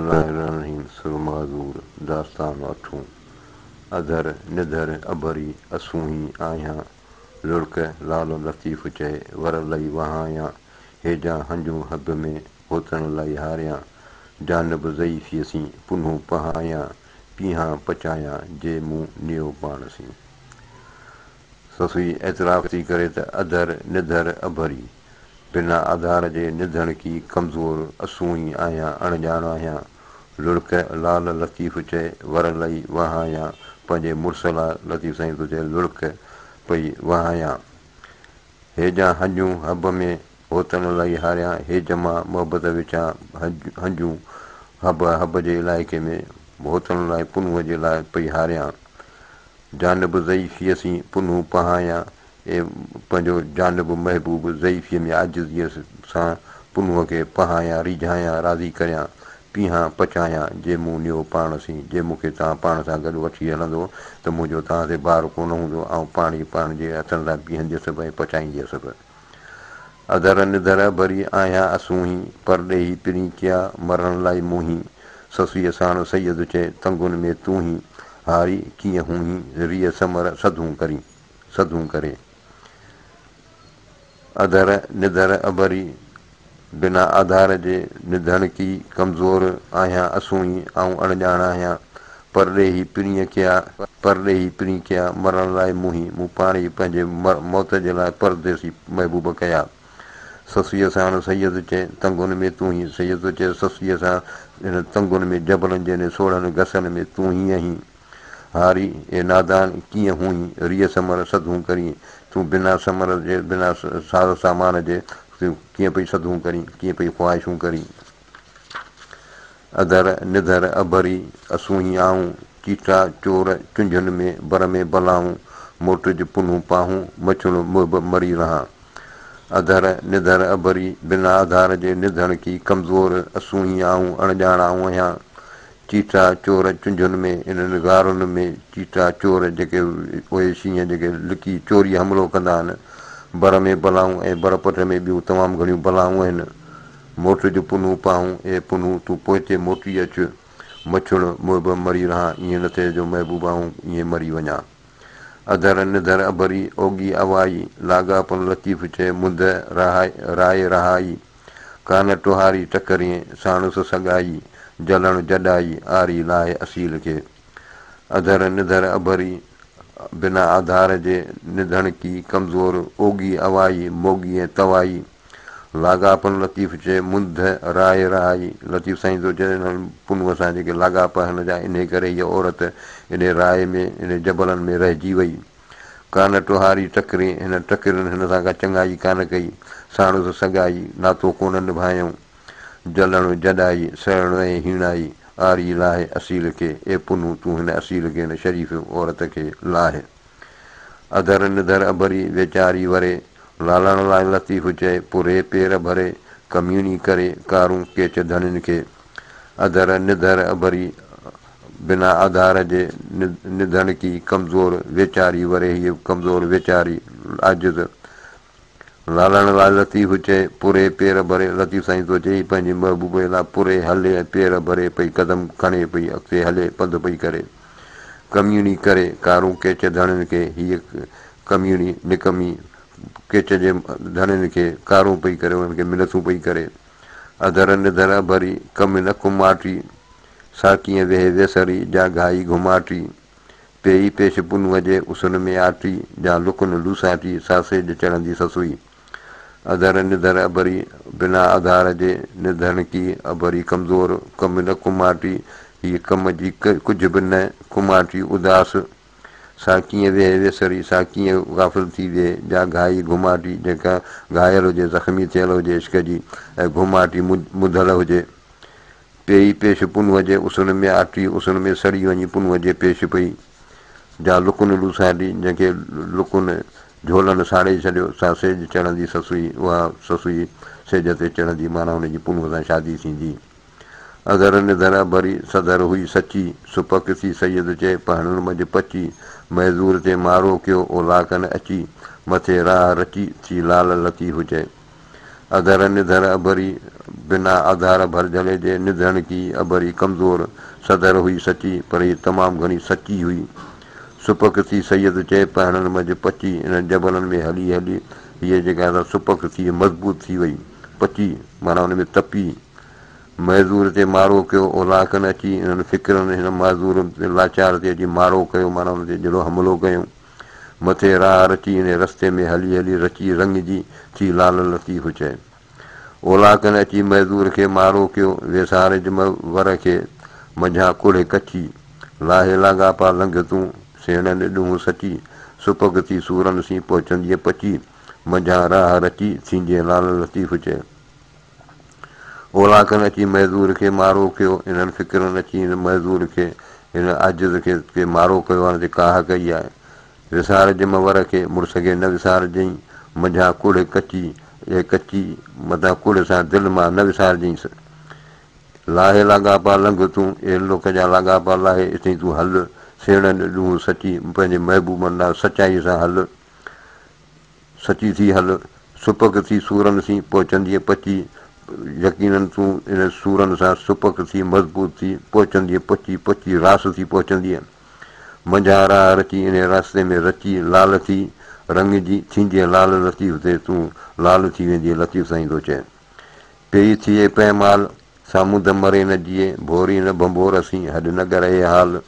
الله الرحمن الرحيم سر معذور داستان اٺون اڌر نڌر اڀري اسونهين آهيان لڙڪ لال لطيف چئي ور لئي وهايان هيجان هنجون حب ۾ هوتڻ لئي هاريان جانب ضعيفيء سين پنهون پهايان پيهان پچايان جي مون نيو پاڻ سين. سسئي اعتراف ٿي ڪري ته اڌر نڌر اڀري، بنا آڌار جي نڌڻڪي، ڪمزور، اسونهين آهيان، اڻڄاڻ آهيان. لڙڪ لال لطيف چئي، ور لئي وهايان، پنهنجي مڙس لاء لطيف سائين ٿو چئي لڙڪ پئي وهايان. هيجان هنجون حب ۾، هوتن لئي هاريان، هيج مان محبت وچان هنجون حب، حب جي علائقي ۾، هوتن لاء پنهونء جي لاء پئي هاريان. جانب ضعيفيء سين پنهون پهايان، اي پنهنجو جانب محبوب ضعيفيء ۾ عاجزيء سان پنهونء کي پهايان، ريجهايان، راضي ڪريان، پيهان، پچايان، جي مون نيو پاڻ سين، جي مون کي توهان پاڻ سان گڏ وٺي هلندو ته منهنجو توهان تي بار ڪونه هوندو، آئون پاڻ ئي پنهنجي هٿن سان پيهنديس به ۽ پچائينديس به. اڌر نڌر ڀري آهيان اسونهين، پرڏيهي پرين ڪيا، مرڻ لائي مونهين، سسئيء ساڻ سيد چئي، تنگن ۾ تونهين، هاري ڪيئن هونهين، ريء سمر سڌون ڪرين، سڌون ڪري. اڌر نڌر اڀري، بنا آڌار جي، نڌڻڪي، ڪمزور، آهيان اسونهين، آئون اڻڄاڻ آهيان، پرڏيهي پرينء ڪيا، پرڏيهي پرين ڪيا، مرڻ لاء مونهين، مون پاڻ ئي پنهنجي موت جي لاء پرديسي محبوب ڪيا. سسئيء ساڻ سيد چئي، تنگن ۾ تون هين، سيد ٿو چئي، سسئيء سان هن تنگن ۾، جبلن جي انهن سوڙهن گسن ۾ تون هين آهين. هاري، اي نادان، ڪيئن هونهين، ريء سمر سڌون ڪرين، تون بنا سمر جي، بنا ساز سامان جي، تون ڪيئن پئي سڌون ڪرين، ڪيئن پئي خواهشون ڪرين. اڌر نڌر اڀري، اسونهين آئون، چيٽا چور چنجهن ۾، بر ۾ بلائون، موٽج پنهون پاهون، مڇڻ محب مري رهان. اڌر نڌر اڀري، بنا آڌار جي نڌڻڪي، ڪمزور، اسونهين آئون، اڻڄاڻ آئون آهيان. چيٽا چور چنجهن ۾، انهن غارن ۾ چيٽا چور جيڪي اهي شينهن جيڪي لڪي چوري حملو ڪندا آهن. بر ۾ بلائون ۽ برپٽ ۾ ٻيون تمام گهڻيون بلائون آهن. موٽج پنهون پاهون، اي پنهون تون پوئتي موٽي اچ، مڇڻ محب مري رهان، ائين نه ٿئي جو محبوب آئون ائين مري وڃان. اڌر نڌر اڀري، اوڳي اوائي، لاڳاپن لطيف چئي، منڌ رائي رهائي، ڪانه ٽوهاري ٽڪرين، ساڻس سڳائي، جلڻ جڏائي، آري لاهه اصيل کي. اڌر نڌر اڀري، بنا آڌار جي، نڌڻڪي، ڪمزور، اوڳي اوائي، موڳي ۽ توائي، لاڳاپن لطيف چئي، منڌ راء رهائي، لطيف سائين ٿو چئي انهن پنهونء سان جيڪي لاڳاپا هن جا، انهي ڪري هيء عورت انهي راء ۾، انهي جبلن ۾ رهجي وئي. ڪانه ٽوهاري ٽڪرين، هن ٽڪرين هن سان ڪا چڱائي ڪانه ڪئي، ساڻس سڳائي، ناتو ڪونه نڀايائون. جلڻ جڏائي، سڙڻ ۽ هيڻائي، آري لاهه اصيل کي، اي پنهون تون هن اصيل کي، هن شريف عورت کي لاهه. اڌر نڌر اڀري، ويچاري وري، لالڻ لاء لطيف چئي، پورهي پير ڀري، ڪميڻي ڪري، ڪارون ڪيچ ڌڻين کي. اڌر نڌر اڀري، بنا آڌار جي، نڌڻڪي، ڪمزور، ويچاري وري، هيء ڪمزور، ويچاري، عاجز، لالڻ لاء لطيف چئي، پورهي پير ڀري، لطيف سائين ٿو چئي، پنهنجي محبوب لاء پورهي هلي ۽ پير ڀري پئي قدم کڻي پئي اڳتي هلي پنڌ پئي ڪري. ڪميڻي ڪري، ڪارون ڪيچ ڌڻين کي، هيء ڪميڻي، نڪمي، ڪيچ جي ڌڻين کي ڪارون پئي ڪري، انهن کي منٿون پئي ڪري. اڌر نڌر اڀري، ڪم نه ڪماٽي، سا ڪيئن ويهي ويسري، جا گهائي گهماٽي. پيئي پيش پنهونء جي اسن ۾ آٽي، جا لڪن لوساٽي، سا سيج چڙهندي سسئي. اڌر نڌر اڀري، بنا آڌار جي، نڌڻڪي، اڀري ڪمزور، ڪم نه ڪماٽي، هيء ڪم جي ڪجهه به نه، ڪماٽي اداس، سا ڪيئن ويهي ويسري، سا ڪيئن غافل ٿي ويهي، جا گهائي گهماٽي، جيڪا گهايل هجي، زخمي ٿيل هجي عشق جي، ۽ گهماٽي مڌل هجي. پيئي پيش پنهونء جي اسن ۾ آٽي، اسن ۾ سڙي وڃي پنهونء جي پيش پئي. جا لڪن لوساٽي، جنهن کي لڪن جهولن ساڙي ڇڏيو، سا سيج چڙهندي سسئي، اها سسئي سيج تي چڙهندي، معنيٰ هن جي پنهونء سان شادي ٿيندي. اڌر نڌر اڀري، سڌر هئي سچي، سپڪ ٿي سيد چئي، پهڻن منجهه پچي، معذور تي مارو ڪيو، اولاڪن اچي، مٿي راهه رچي، ٿي لال لطيف چئي. اڌر نڌر اڀري، بنا آڌار ڀرجهلي جي، نڌڻڪي، اڀري، ڪمزور، سڌر هئي سچي، پر هيء تمام گهڻي سچي هئي. سپڪ ٿي سيد چئي، پهڻن منجهه پچي، انهن جبلن ۾ هلي هلي، هيء جيڪا سا سپڪ ٿي مضبوط ٿي وئي. پچي، معنيٰ ان ۾ تپي. معذور تي مارو ڪيو، اولاڪن اچي، انهن فڪرن هن معذور لاچار تي اچي مارو ڪيو، معنيٰ ان تي جهڙو حملو ڪيو. مٿي راهه رچي، انهي رستي ۾ هلي هلي رچي رڱجي ٿي لال لطيف چئي. اولاڪن اچي معذور کي مارو ڪيو، ويسارج م ور کي، منجهان ڪوڙهي ڪچي. لاهي لاڳاپا لنگهه تون، سيڻن ڏونهن سچي. سپڪ ٿي سورن سين پهچندينء پچي، منجهان راهه رچي ٿيندينء لال لطيف چئي. اولاڪن اچي معذور کي مارو ڪيو، انهن فڪرن اچي هن معذور کي، هن عاجز کي کي مارو ڪيو آهي، ان تي ڪاهه ڪئي آهي. وسارج م ور کي، مڙس کي نه وسارجئين، منجهان ڪوڙهه ڪچي، اي ڪچي، متان ڪوڙهه سان دل مان نه وسارجئينس. لاهي لاڳاپا لنگهه تون، اي لوڪ جا لاڳاپا لاهي، اٿئي تون هل، سيڻن ڏونهن سچي، پنهنجي محبوبن ڏانهن سچائيء سان هل. سچي ٿي هل، سپڪ ٿي سورن سين، پهچندينء پچي، يقيناً تون انهن سورن سان سپڪ ٿي، مضبوط ٿي، پهچندينء پچي، پچي راس ٿي پهچندينء. منجهان راهه رچي، انهيء راستي ۾ رچي، لال ٿي، رڱجي، ٿيندينء لال لطيف تي تون لال ٿي ويندينء لطيف سائين ٿو چئي. پيئي ٿئي پيمال، سامونڌ مري نه جيئي، ڀوري نه ڀنڀور سين، هڏ نه ڳرهي حال.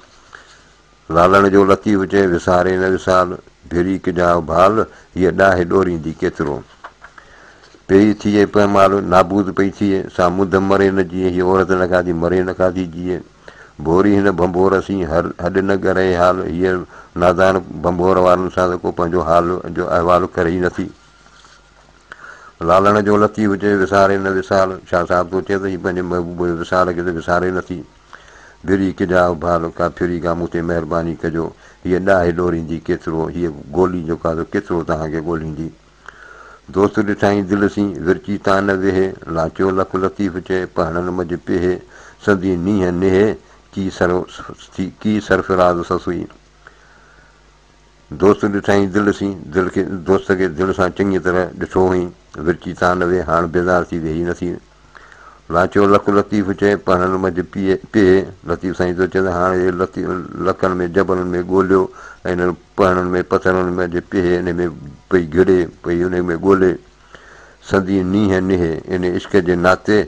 لالڻ جو لطيف چئي، وساري نه وصال، ڀري ڪجاء ڀال، هيء ڏاهي ڏوريندي ڪيترو. پيئي ٿئي پهمال، نابود پئي ٿئي، سا مڌ مري نه جيئي، هيء عورت نه کاڌي مري نه کاڌي جيئي. ڀوري هن ڀنڀور سين، هر هڏ نه ڳرهي حال، هيء نادان ڀنڀور وارن سان ته ڪو پنهنجو حال جو احوال ڪري ئي نٿي. لالڻ جو لطيف چئي، وساري نه وصال، شاهه صاحب ٿو چئي ته هيء پنهنجي محبوب جي وصال کي ته وساري نٿي. ڀري ڪجاء ڀال، ڪا ڦري ڪا مون تي مهرباني ڪجو، هيء ڏاهي ڏوريندي ڪيترو، هيء گولي جو ڪا ڪيترو توهان کي ڳوليندي. دوست ڏٺائين دل سين، ورچي تان نه ويهي، لاچيو لک لطيف چئي، پهڻن منجهه پيهي، سندي نينهن نيهي، ڪي سرفراز سسئي. دوست ڏٺائين دل سين، دل کي، دوست کي دل سان چڱيء طرح ڏٺو هئين، ورچي تان نه ويهه، هاڻ بيزار ٿي ويهي نه ٿي. لاچيو لک لطيف چئي، پهڻن منجهه پيهي، پيهي، لطيف سائين ٿو چئي ته هاڻ اهي لطيف لڪن ۾ جبلن ۾ ڳوليو ۽ انهن پهڻن ۾ پٿرن منجهه پيهي انهي ۾ پئي گهڙي، پئي انهي ۾ ڳولي. سندي نينهن نيهي، انهي عشق جي ناتي،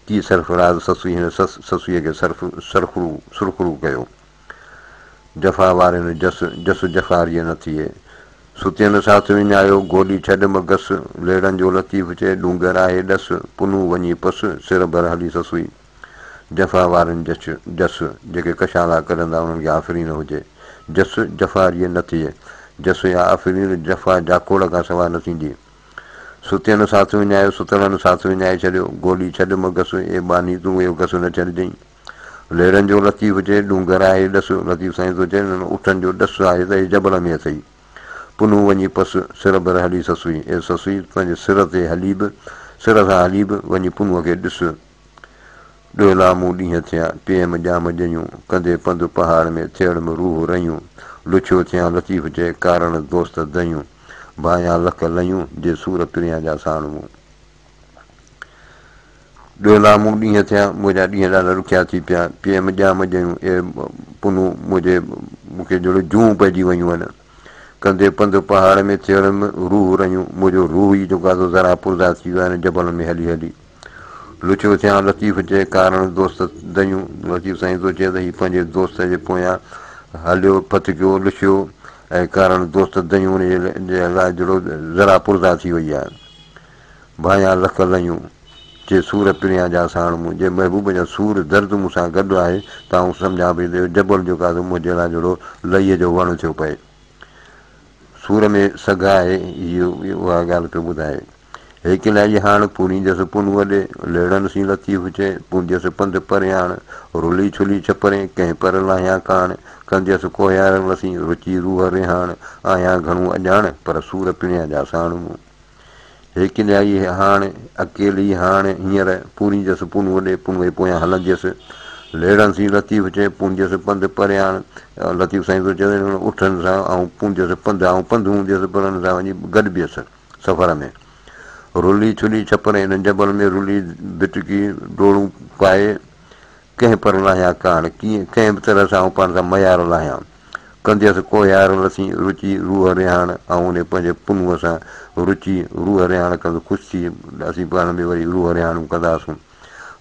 ڪي سرفراز سسئي هن سس سسئيء کي سرف سرخرو سرخرو ڪيو. جفا وارين جس، جس جفاريء نه ٿئي. ستين ساٿ وڃايو، گولي ڇڏ م گس. ليڙن جو لطيف چئي، ڏونگر آهي ڏس. پنهون وڃي پس، سر ڀر هلي سسئي. جفا وارين جس، جس، جيڪي ڪشالا ڪڍندا انهن کي آفرين هجي. جس جفاريء نه ٿئي. جس يا آفرين جفا جاکوڙ کان سواء نه ٿيندي. ستين ساٿ وڃايو، ستلن ساٿ وڃائي ڇڏيو. گولي ڇڏ م گس، اي ٻانهي تون اهو گس نه ڇڏجئين. ليڙن جو لطيف چئي، ڏونگر آهي ڏس، لطيف سائين ٿو چئي، انهن اٺن جو ڏس آهي ته اهي جبل ۾ اٿئي. پنهون وڃي پس، سر ڀر هلي سسئي. اي سسئي، پنهنجي سر تي هلي به، سر سان هلي به، وڃي پنهونء کي ڏس. ڏوهلا مون ڏينهن ٿيا، پيم ڄام ڄيون، ڪندي پنڌ پهاڙ ۾، ٿيڙم روح ريون، لڇيو ٿيان لطيف چئي، ڪارڻ دوست ديون، ڀانيان لک ليون، جي سور پريان جا ساڻ مون. ڏوهلا مون ڏينهن ٿيا، منهنجا ڏينهن ڏاڍا ڏکيا ٿي پيا. پيم ڄام ڄيون، اي پنهون منهنجي مون کي جهڙو جونء پئجي ويون آهن. ڪندي پنڌ پهاڙ ۾ ٿيڙم روح ريون، منهنجو روح ئي جيڪو آهي سو ذرا پرزا ٿي ويو آهي هن جبلن ۾ هلي هلي. لڇيو ٿيان لطيف چئي، ڪارڻ دوست ديون. لطيف سائين ٿو چئي ته هي پنهنجي دوست جي پويان هليو، ڦٿڪيو، لڇيو ۽ ڪارڻ دوست ديون جي لاء جهڙو ذرا پرزا ٿي وئي آهي. ڀانيان لک ليون، جي سور پريان جا ساڻ مون، جي محبوب جا سور درد مون سان گڏ آهي ته آئون سمجهان پئي ته اهو جبل جو ڪاٿو منهنجي لاء جهڙو لئيء جو وڻ ٿيو پئي. سور ۾ سگهه آهي، هيء اها ڳالهه پيو ٻڌائي. هيڪلائي هاڻ پوريندس پنهونء ڏي، ليڙن سين لطيف چئي، پونديس پنڌ پرياڻ، رلي ڇلي ڇپرين، ڪنهن پر لاهيان ڪاڻ، ڪنديس ڪوهيار لسين، رچي روح رهاڻ، آهيان گهڻو اڄاڻ، پر سور پريان جا ساڻ مون. هيڪليائي هاڻ، اڪيلي هاڻ، هينئر پوريندس پنهونء ڏي، پنهونء جي پويان هلنديس. ليڙن سين لطيف چئي، پونديس پنڌ پرياڻ. لطيف سائين ٿو چئي ته انهن اٺن سان آئون پونديس پنڌ، آئون پنڌ هونديس پر انهن سان وڃي گڏبيس سفر ۾. رلي ڇلي ڇپر انهن جبل ۾ رلي ڀٽڪي ڊوڙون پائي ڪنهن پر لاهيان ڪاڻ، ڪيئن ڪنهن به طرح سان آئون پاڻ سان ميار لاهيان. ڪنديس ڪوهيار لسين رچي روح رهاڻ، آئون انهي پنهنجي پنهونء سان رچي روح رهاڻ ڪندس، خوش ٿي اسين پاڻ ۾ وري روح رهاڻون ڪنداسون.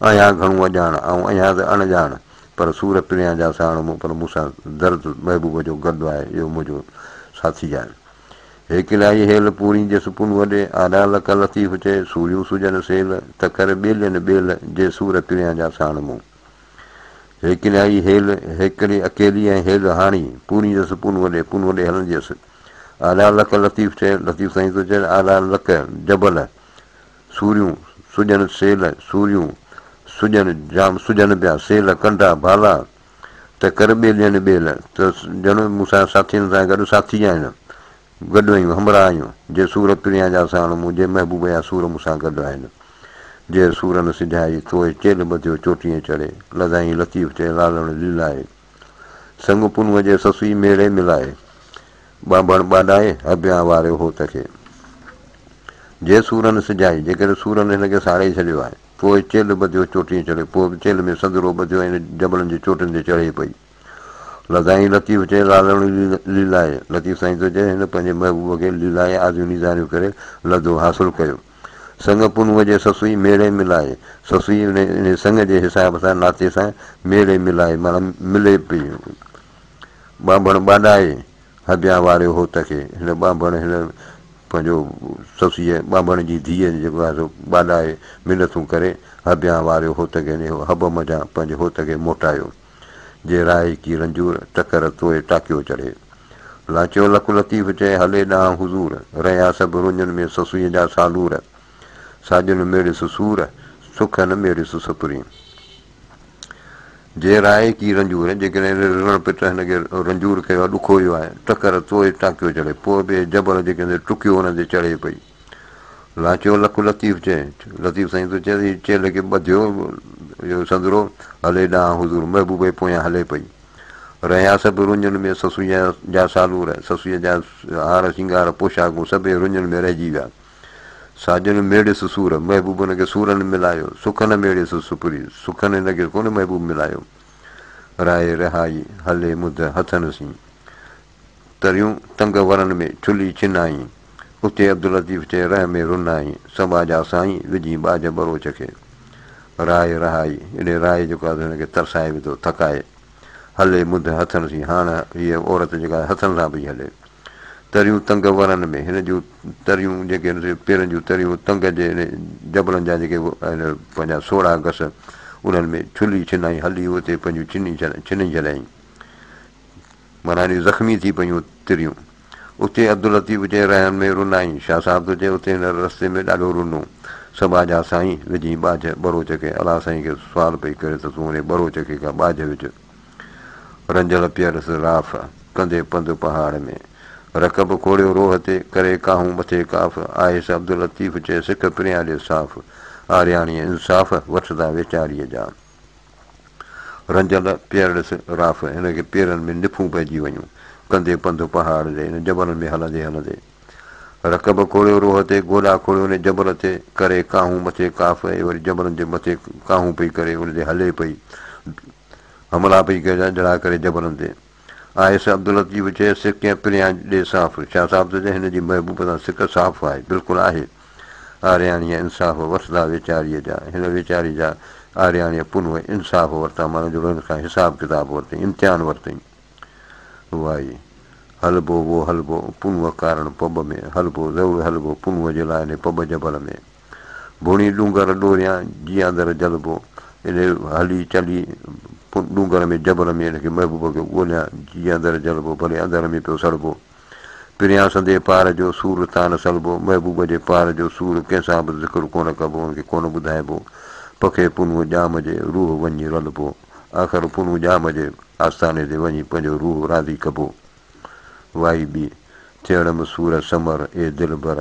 آهيان گهڻو اڄاڻ، آئون آهيان ته اڻ ڄاڻ، پر سور پريان جا ساڻ مون، پر مون سان درد محبوب جو گڏ آهي، اهو منهنجو ساٿي آهي. هيڪلائي هيل پورين جي سپون وڏي، آڏا لڪ لطيف چئي، سوريون سجن سيل، ته ڪر ٻيلين ٻيل، جي سور پريان جا ساڻ مون. هيڪلائي هيل، هيڪلي اڪيلي ۽ هيل هاڻي، پورين جي سپون وڏي، پون وڏي هلنديس. آڏا لڪ لطيف چئي، لطيف سائين ٿو چئي، آڏا لڪ، جبل، سوريون سجن سيل، سوريون سجن جام سجن پيا، سيل، ڪنڊا، ڀالا، ته ڪر ٻيلين ٻيل، ته ڄڻ مون سان ساٿين سان گڏ ساٿي آهن، گڏ آهيون، همراهه آهيون، جي سور پريان جا ساڻ مون، جي محبوب جا سور مون سان گڏ آهن. جي سورن سجهائي، توء چيلهه ٻڌيو چوٽيء چڙهي، لڌائين لطيف چئي لالڻ ليلائي. سڱ پنهونء جي سسئي ميڙي ملائي، ٻانڀڻ ٻاڏائي، هبيان واريو هوت کي. جي سورن سجهائي، جيڪڏهن سورن هن کي ساڙي ڇڏيو آهي. پوء چيلهه ٻڌيو چوٽيء چڙهي، پوء به چيلهه ۾ سندرو ٻڌيو ۽ جبلن جي چوٽين تي چڙهي پئي. لڌائين لطيف چئي، لالڻ ليلائي. لطيف سائين ٿو چئي، هن پنهنجي محبوب کي ليلائي آزيون نيزاريون ڪري لڌو، حاصل ڪيو. سڱ پنهونء جي سسئي ميڙي ملائي. سسئي انهي سڱ جي حساب سان، ناتي سان، ميڙي ملائي معنيٰ ملي پئي. ٻانڀڻ ٻاڏائي، هبيان واريو هوت کي. هن ٻانڀڻ هن پنهنجو سسيء ٻانڀڻ جي ڌيء جيڪو آهي سو ٻاڏائي منٿون ڪري هبيان واريو هوت کي انهيء هب منجهان پنهنجي هوت کي موٽايو. جي راهي ڪي رنجور، ٽڪر توء ٽاڪيو چڙهي. لانچيو لڪ لطيف چئي، هلي ڏانهن حضور. رهيا سڀ رڃن ۾ سسئيء جا سالور. ساڄن ميڙيس سور، سک نه ميڙيس سپرين. جي راء ڪي رنجور، جيڪڏهن رڙڻ پٽ هن کي رنجور ڪيو آهي، ڏکويو آهي، ٽڪر توء ٽاڪيو چڙهي، پوء به جبل جي ڪنهن تي ٽڪيو ان تي چڙهي پئي. لانچيو لک لطيف چئي، لطيف سائين ٿو چئي ته هي چيلهه کي ٻڌيو اهو سندرو، هلي ڏانهن حضور، محبوب جي پويان هلي پئي. رهيا سڀ رڃن ۾ سسئيء جا سالور، سسئيء جا هار سينگار پوشاڪون سڀئي رڃن ۾ رهجي ويا. ساڄن ميڙيس سور، محبوب هن کي سورن ملايو، سکن ميڙيس سپري، سکن هن کي ڪونه محبوب ملايو. رائي رهائي، هلي مڌ هٿن سين، تريون تنگ ورن ۾، ڇلي ڇنائين. اتي عبداللطيف چئي، رهه ۾ رنائين، سٻاجها سائين، وجهين ٻاجهه ٻروچ کي. رائي رهائي، انهي رائي جيڪو آهي سو هن کي ترسائي وڌو، ٿڪائي. هلي مڌ هٿن سين، هاڻ هيء عورت جيڪا هٿن سان پئي هلي. تريون تنگ ورن ۾، هن جون تريون جيڪي آهن سي پيرن جون تريون تنگ جي جبلن جا جيڪي آهن پنهنجا سوڙها گس انهن ۾ ڇلي ڇنائي هلي اتي پنهنجون ڇني ڇني ڇڏيائين معنيٰ هن جون زخمي ٿي پيون تريون. اتي عبداللطيف چئي رهن ۾ رنائين. شاهه صاحب ٿو چئي اتي هن رستي ۾ ڏاڍو رنو. سٻاجها سائين وجهين ٻاجهه ٻروچ کي الله سائين کي سوال پئي ڪري ته تون انهي ٻروچ کي ڪا ٻاجهه وجهه. رنجل پيرس راف، ڪندي پنڌ پهاڙ ۾. رڪب کوڙيو روهه تي، ڪري ڪاهون مٿي ڪاف. آهيس عبداللطيف چئي، سک پريان ڏي صاف. آرياڻيء انصاف، وٺ تان ويچاريء جا. رنجل پيرس راف، هن کي پيرن ۾ نڦون پئجي ويون. ڪندي پنڌ پهاڙ تي، هن جبلن ۾ هلندي هلندي. رڪب کوڙيو روهه تي، گوڏا کوڙيو ان جبل تي، ڪري ڪاهون مٿي ڪاف. ۽ وري جبلن جي مٿي ڪاهون پئي ڪري، ان تي هلي پئي. حملا پئي ڪيا جھڙا ڪري جبلن تي. آيس عبداللطيف چئي، سڪ ڪنهن پريان ڏي صاف. شاهه صاحب ٿو چئي، هن جي محبوب سان سڪ صاف آهي، بلڪل آهي. آرياڻيء انصاف ورتا ويچاريء جا. هن ويچاري جا آرياڻيء پنهونء انصاف ورتا معنيٰ جهڙو هن کان حساب ڪتاب ورتائين، امتحان ورتائين. وائي، هلبو وو هلبو پنهونء ڪارڻ پٻ ۾، هلبو ضرور هلبو پنهونء جي لاء انهي پٻ جبل ۾. ڀوڻي ڏونگر ڏوريان، جيئن اندر جلبو. انهي هلي چلي ڏونگر ۾ جبل ۾ ان کي محبوب کي ڳوليان، جيئن اندر جلبو، ڀلي اندر ۾ پيو سڙبو. پريان سندي پار جو، سور تان نه سلبو. محبوب جي پار جو سور ڪنهن سان به ذڪر ڪونه ڪبو، ان کي ڪونه ٻڌائبو. پکي پنهون ڄام جي، روح وڃي رلبو. آخر پنهون ڄام جي آستاني تي وڃي پنهنجو روح راضي ڪبو. وائي ٻي، ٿيڙم سور سمر، اي دلبر!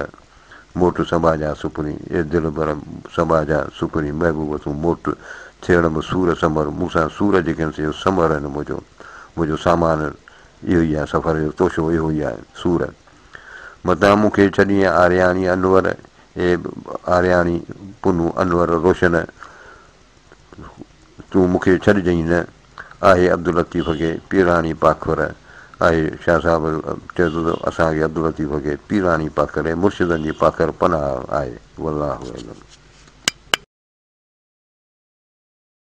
موٽ سنڀاجا سپرين، اي دلبر سنڀاجا سپرين، محبوب تون موٽ، ٿيڙم سور سمر، مون سان سور جيڪي آهن سي سمر آهن منهنجو، منهنجو سامان اهو ئي آهي، سفر جو توشو اهو ئي آهي، سور. متان مون کي ڇڏين آرياڻي انور، عيب آرياڻي، پنهون انور روشن، تون مون کي ڇڏجئين نه، آهي عبداللطيف کي پيراڻي پاکر، آهي شاهه صاحب چئي ٿو ته اسان کي عبداللطيف کي پيراڻي پاکر ۽ مرشدن جي پاکر پناهه آهي. والله اعلم.